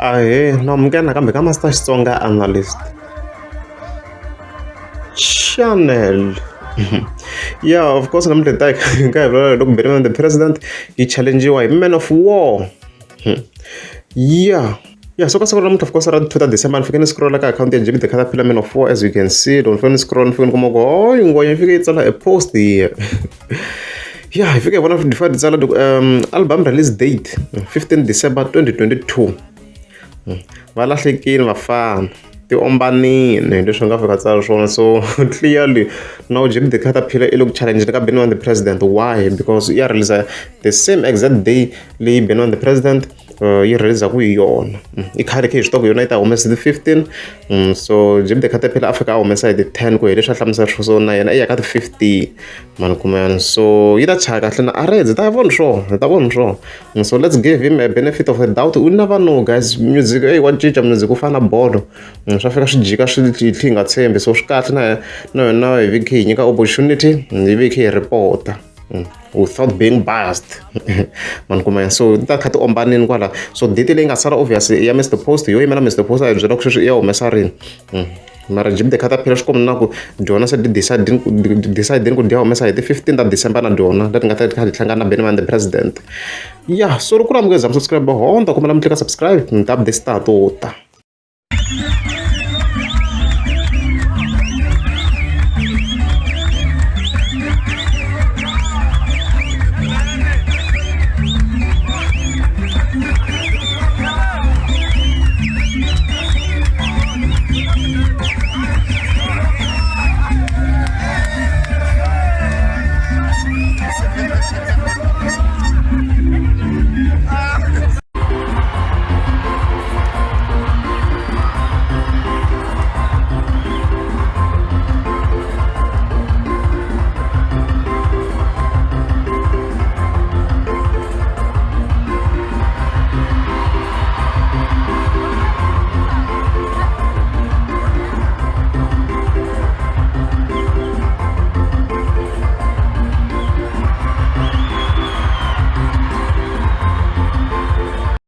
Ahee, na amukela nakambe ka Master Xitsonga Analyst Channel. Yeah, of course namuntlha hi ta hi kha hi vulavula loko Benny the President yi challengiwa hi Man of War. Yeah. Yeah, so ka siku ra namuntlha of course ra 2 ta December ni fike ni scrolla ka akhawunti ya Jimmy the Caterpillar Man of War, as you can see. Loko ni fike ni scroll, ni fike ni kuma ku oh ngwenya yi fike yi tsala a post here. Yeah, hi fike hi vona ti tsala album release date 15 December 2022. Va lahlekile vafana, ti ombanile, hi leswi nga fika tsala swona. So clearly now Jimmy the Caterpillar i le ku challenge ka Benny the President. Why? Because ya release the same exact day leyi Benny the President yi release-ku hi yona. I khale khe hi swi tiva ku yona yi ta humesa ti 15. So Jimmy the Caterpillar a fika a humesa hi ti 10, ku hi leswi a hlamusela swo, so na yena i ya ka ti 15 mani kumani, so yi ta chaya kahle na areds, hi ta vona swona, hi ta vona swona. So let's give him a benefit of a doubt. U never know, guys. Music, ey, wa cinca music, u fana na bolo, swa fika swi jika, swi hi nga tshembi. So swi kahle na yona hi vi khe hi nyika opportunity, hi vi khe hi report-a without being biased, mani kuma. So ti ta kha ti ombanini kwala. So date leyi nga sala obviously ya Mr Post, yo yimela Mr Post a hi byela ku sweswi i ya humesa rini. Mara Jimmy the Caterpillar swi komba na ku dyona se ti decide ku dya humesa hi ti 15 ta December, na dyona leti nga ta kha ti hlangana na Benny the President. Yeah, so loko ku ri amukeza subscribe honda, kombela mi tlika subscribe, mi ta updates ta ha to ta.